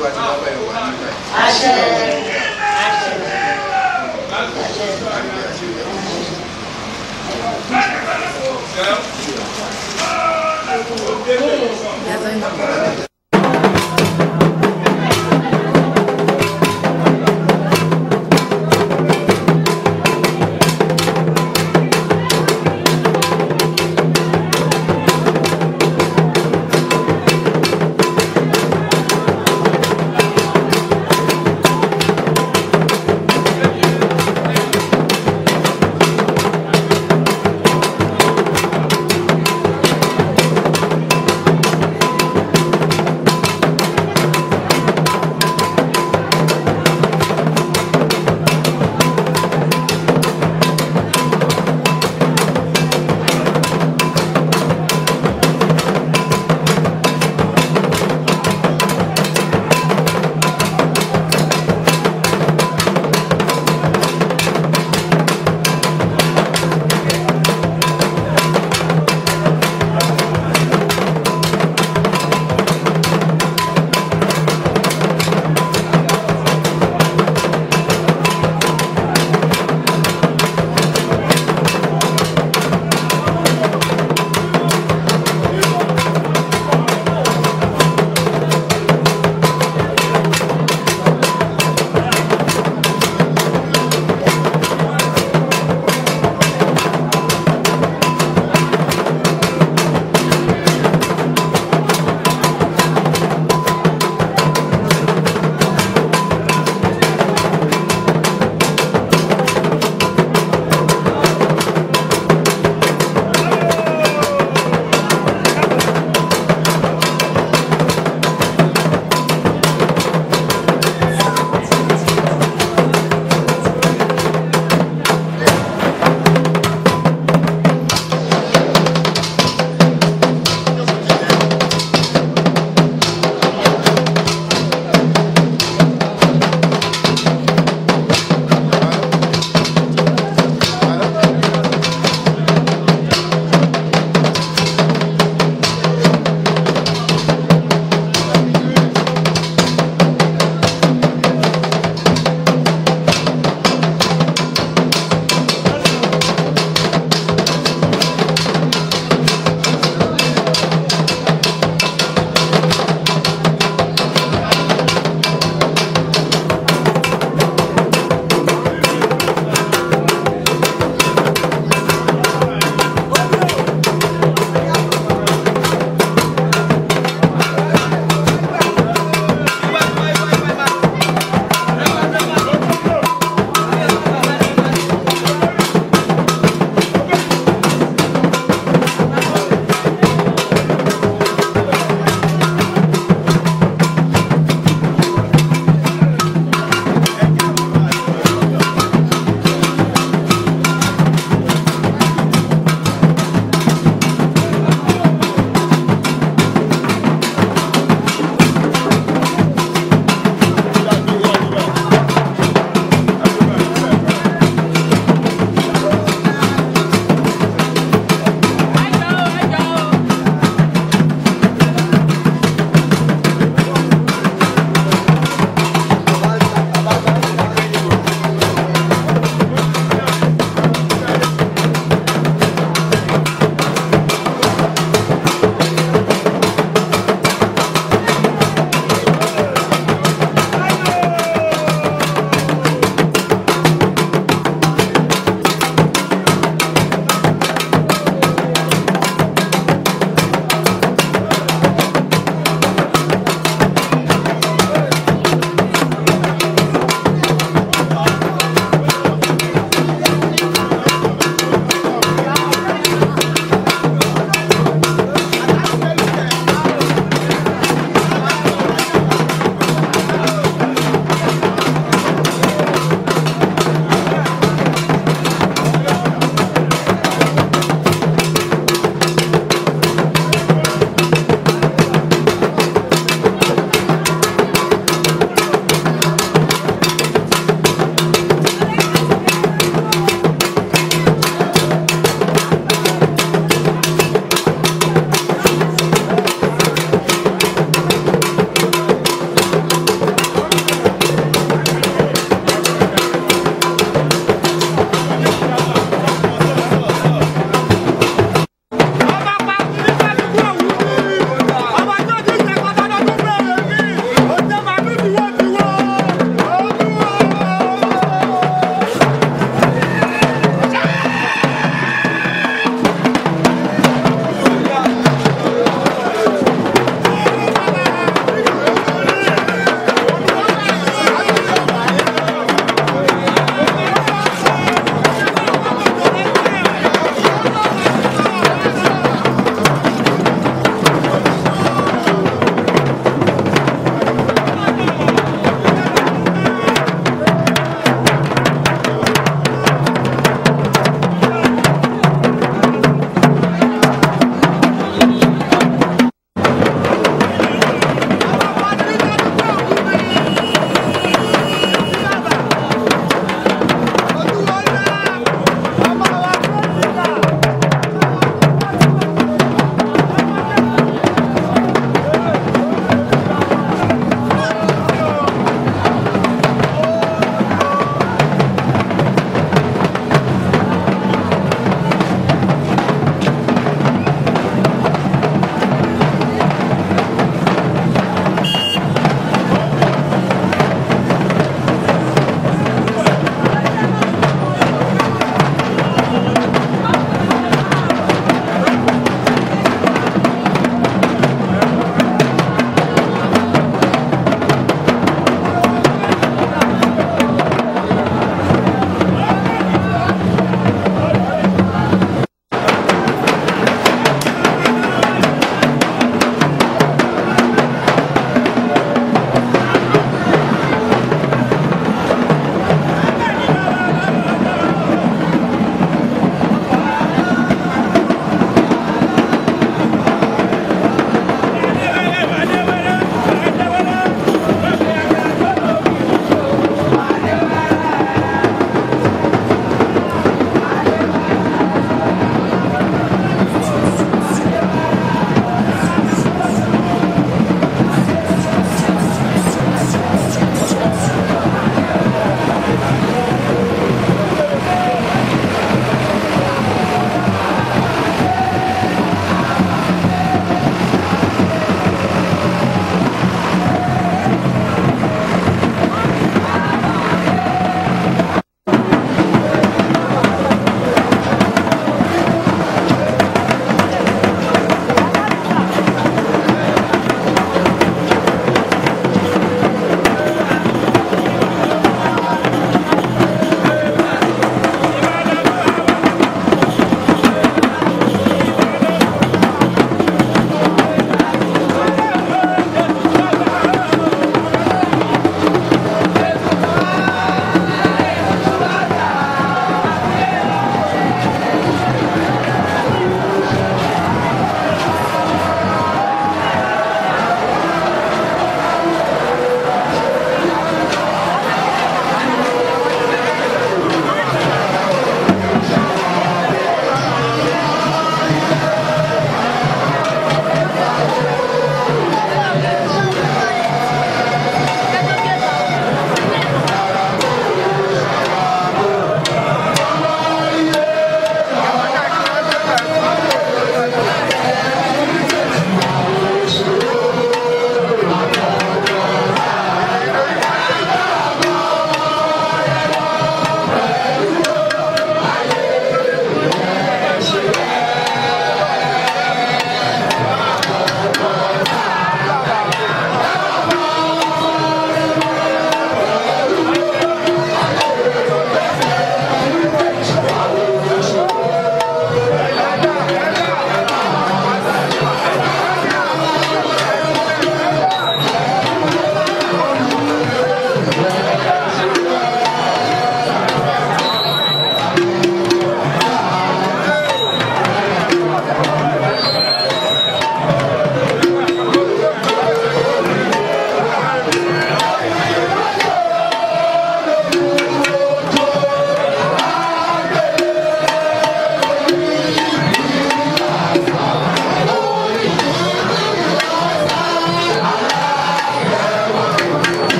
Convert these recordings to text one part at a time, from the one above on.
Tó bá ti wá báyìí wà nígbà yìí. Àṣẹ. Àṣẹ. Àṣẹ.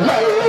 Thank you.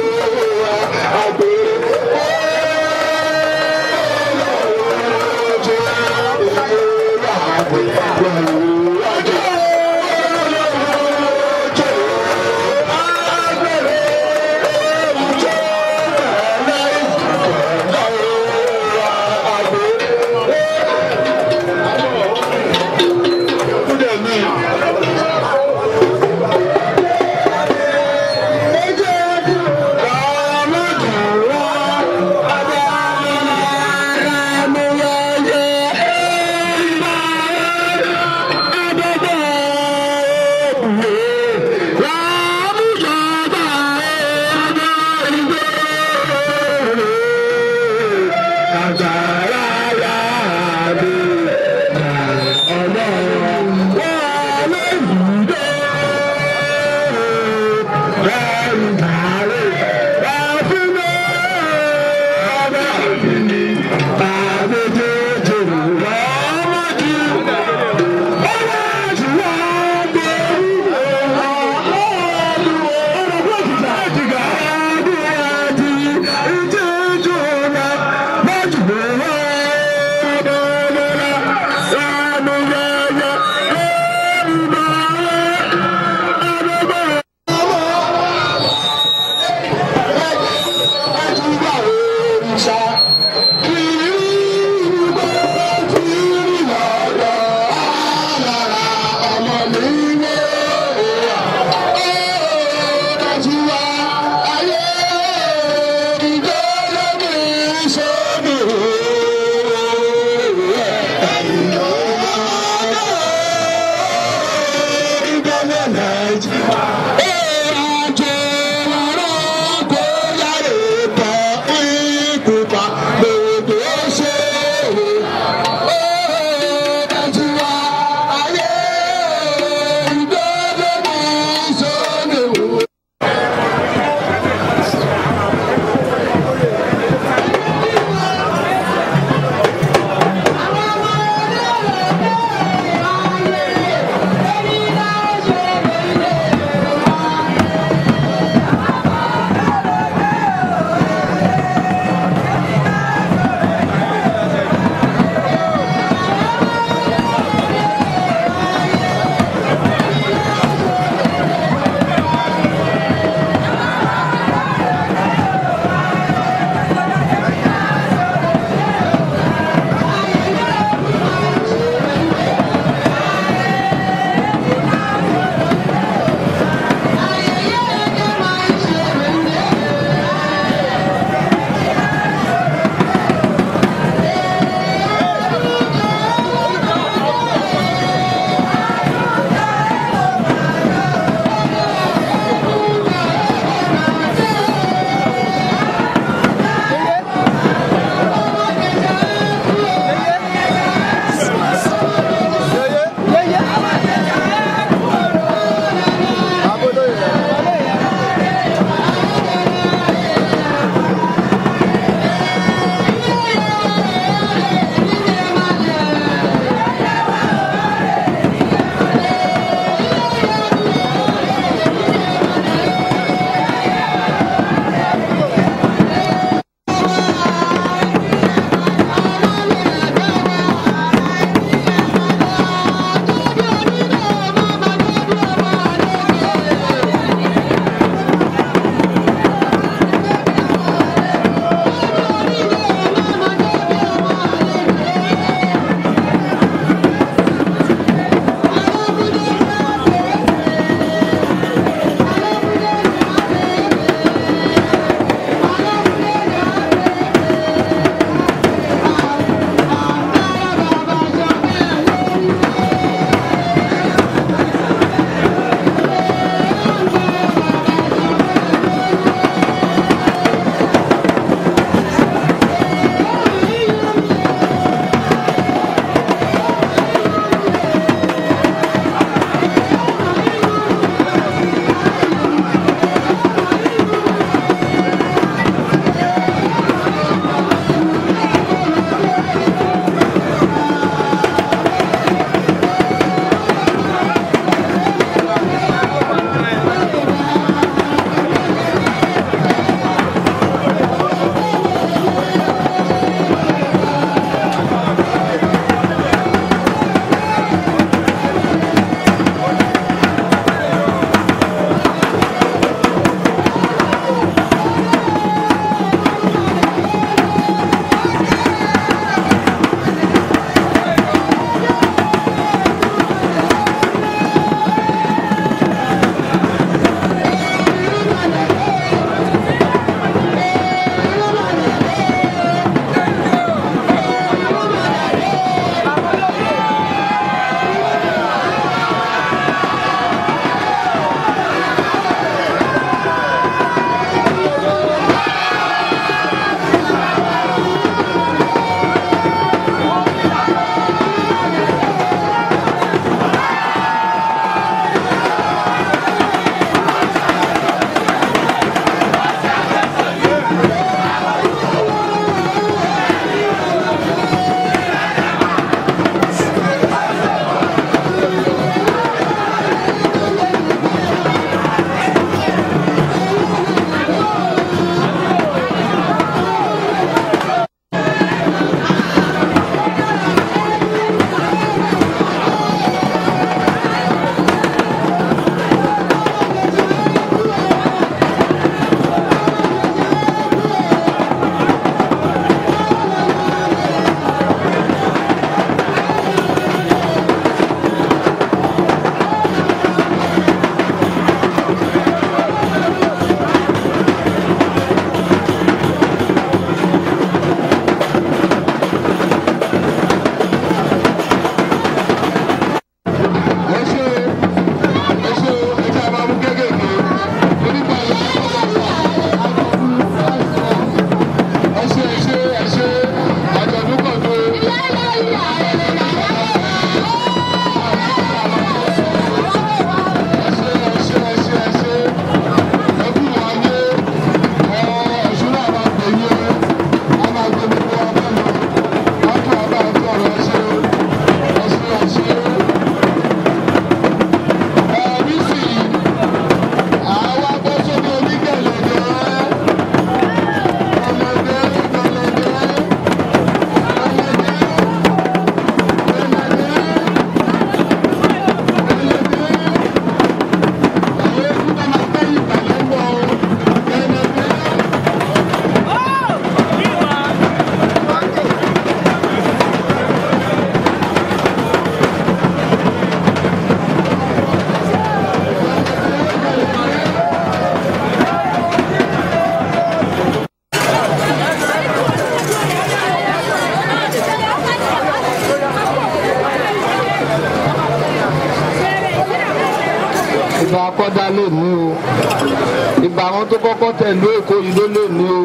Ìbà àwọn tó kọ́kọ́ tẹ̀lú Èkó yìí ló lè ní o.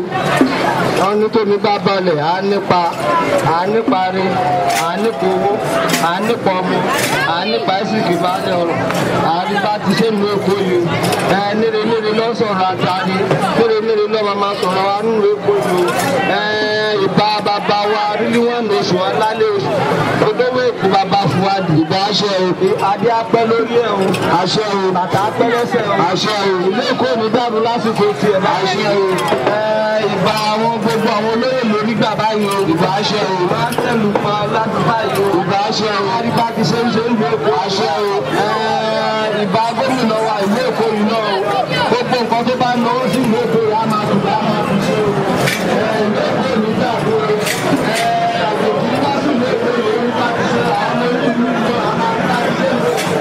Wọ́n ní tómi bá balẹ̀ á nípa, á nípa rí, á nípa owó, á nípa ọmọ, á nípa ẹ̀sìnkì balẹ̀ ọ̀rọ̀. Àríbá ti ṣe ìlú Èkó yìí o. Ẹ níre níre lọ sọ̀rọ̀ àtàrí, níre níre lọ́ máa sọ̀rọ̀ wa nínú Èkó yìí o. Ẹ ìbà bàbá wa rírí wọn ní oṣù alálẹ̀ oṣù. Olówó Èkó bàbá Fúadì. Ìbà àṣẹ o. Adé apẹ́ lórí ẹ̀ o. Àṣẹ o. Bàtà apẹ́ lẹ́sẹ̀ o. Àṣẹ o. Ìlú Èkó ní dàrú lásìkò tiẹ̀ báyìí. Àṣẹ o. Ẹ ìbà àwọn gbogbo àwọn olóyè lórí gbà báyìí o. Ìbà àṣẹ o. Máa ń tẹ̀lù pa láti báyìí o. Ìbà àṣẹ o. Àríbá ti ṣe ń ṣe ń lo Èkó. Àṣẹ o. Ẹ ìbà gómìnà wa ìlú Èkó yìí náà o. Gbogbo nǹkan tó bá náwó sí ìlú Èkó yìí á máa tù bá máa fi ṣe o. Ẹ ìlú Èkó ní dàrú o. Ẹ àjòjì bá sì ìlú Èkó yìí ó ní bá ti ṣe àwọn ọmọ ìlú ìlú náà á máa bá ti ṣe ìlú Èkó.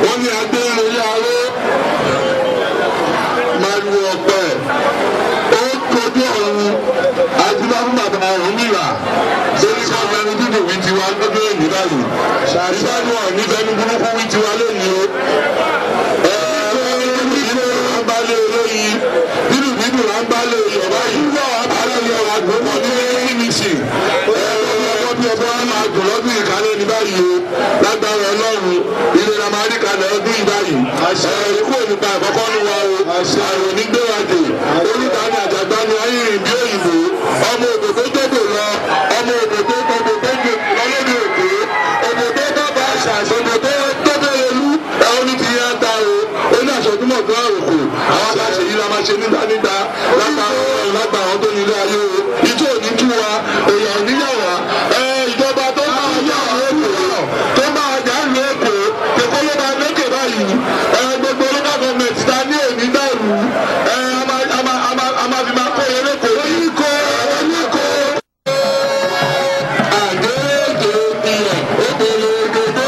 Wọ́n ní agbẹ́rẹ́ ilé aró máa lu ọ̀pẹ ó kojú ọ̀run adúlá fún bàbá Ọ̀rúnmìlà sórí kọ́ fẹnu dúdú wí tiwa lọ́dún èyí báyìí ṣàṣàlù ọ̀ní fẹnu burúkú wí tiwa lónìí o. Ilé là ń bá lé olóyin dídùn dídùn là ń bá lé oyè báyìí alẹ́ ọ̀rọ̀ àgbọ̀pọ̀ ní mímísì ọjọ́ bí ọba máa gùn lọ́dún ìkálẹ̀ ní báyìí o lágbára Ọlọ́run ilé la máa rí kalẹ̀ ọdún yìí báyìí ikú òní pa àkọ́kọ́ ní wa o àrùn onígbéwàdè oríta ní àjàgbá ní ayé ìrìn bí òyìnbó ọmọ òdò tó jókòó lọ ọmọ òdò tó gbogbo tó lọ lóde òkè òdò tó bá bá àṣà òdò tó tó bẹ̀rẹ̀ lú ẹ̀hún ní ti yá ta o ó ní àṣọdúnmọ̀ tó àròkò àwọn bá ṣe yìí la máa ṣe nígbà nígbà lágbà àwọn tó nílé ayé o ìjọ òní tú wa èèyàn oníyàwó ìjọba tó máa yà Èkó tó máa yà lù Èkó Èkó ló máa lékè báyìí gbogbo local government ta ní òní dàrú a máa fi máa kó yẹn lẹ́kọ̀ọ́. Oníkó oníkó àgéjè ìyẹn ògbólógbòdó.